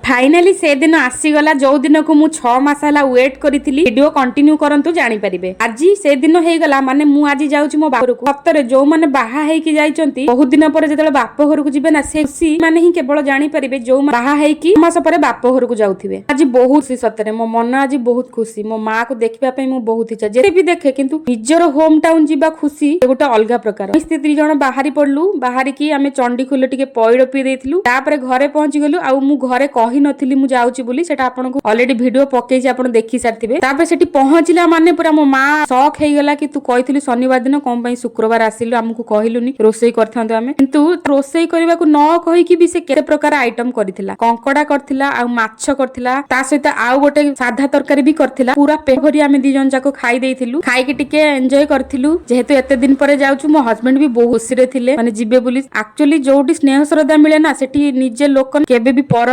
Finally ସେଦିନ ଆସିଗଲା, ଯୋଉ ଦିନକୁ ମୁଁ 6 ମାସ ହେଲା ୱେଟ୍ କରିଥିଲି। ଭିଡିଓ କଣ୍ଟିନ୍ୟୁ କରନ୍ତୁ, ଜାଣିପାରିବେ। ଆଜି ସେଦିନ ହେଇଗଲା, ମାନେ ମୁଁ ଆଜି ଯାଉଛି ମୋ ବାପ ଘରକୁ। ସତରେ ଯୋଉମାନେ ବାହା ହେଇକି ଯାଇଛନ୍ତି, ବହୁତ ଦିନ ପରେ ଯେତେବେଳେ ବାପ ଘରକୁ ଯିବେ ନା, ସେ ଖୁସି ମାନେ ହିଁ କେବଳ ଜାଣିପାରିବେ, ଯୋଉ ବାହା ହେଇକି ମାସ ପରେ ବାପ ଘରକୁ ଯାଉଥିବେ। ଆଜି ବହୁତ ଖୁସି, ସତରେ ମୋ ମନ ଆଜି ବହୁତ ଖୁସି। ମୋ ମାକୁ ଦେଖିବା ପାଇଁ ମୁଁ ବହୁତ ଇଚ୍ଛା, ଯେତେ ବି ଦେଖେ, କିନ୍ତୁ ନିଜର ହୋମ ଟାଉନ ଯିବା ଖୁସି ଗୋଟେ ଅଲଗା ପ୍ରକାର। ସ୍ତ୍ରୀ ଦି ଜଣ ବାହାରି ପଡିଲୁ। ବାହାରିକି ଆମେ ଚଣ୍ଡିଖୋଲ ଟିକେ ପଇଡ ପିଇ ଦେଇଥିଲୁ। ତାପରେ ଘରେ ପହଞ୍ଚି ଗଲୁ। ଆଉ ମୁଁ ଘରେ କହିନଥିଲି ମୁଁ ଯାଉଛି ବୋଲି, ସେଟା ଆପଣଙ୍କୁ ଅଲରେଡି ଭିଡିଓ ପକେଇଛି, ଆପଣ ଦେଖି ସାରିଥିବେ। ତାପରେ ସେଠି ପହଞ୍ଚିଲା ମାନେ ପୁରା ମୋ ମା ସକ୍ ହେଇଗଲା କି ତୁ କହିଥିଲୁ ଶନିବାର ଦିନ, କଣ ପାଇଁ ଶୁକ୍ରବାର ଆସିଲୁ? ଆମକୁ କହିଲୁନି, ରୋଷେଇ କରିଥାନ୍ତୁ ଆମେ। କିନ୍ତୁ ରୋଷେଇ କରିବାକୁ ନ କହିକି ବି ସେ କେତେ ପ୍ରକାର ଆଇଟମ କରିଥିଲା। କଙ୍କଡା କରିଥିଲା ଆଉ ମାଛ କରିଥିଲା, ତା ସହିତ ଆଉ ଗୋଟେ ସାଧା ତରକାରୀ ବି କରିଥିଲା। ପୁରା ପେଟ ଭରି ଆମେ ଦି ଜଣ ଯାକ ଖାଇ ଦେଇଥିଲୁ। ଖାଇକି ଟିକେ ଏନ୍ଜୟ କରିଥିଲୁ, ଯେହେତୁ ଏତେ ଦିନ ପରେ ଯାଉଛୁ। ମୋ ହଜବେଣ୍ଡ ବି ବହୁତ ଖୁସିରେ ଥିଲେ, ମାନେ ଯିବେ ବୋଲି। ଆକ୍ଚୁଆଲି ଯୋଉଠି ସ୍ନେହ ଶ୍ରଦ୍ଧା ମିଳେ ନା, ସେଠି ନିଜେ ଲୋକ କେବେ ବି ପର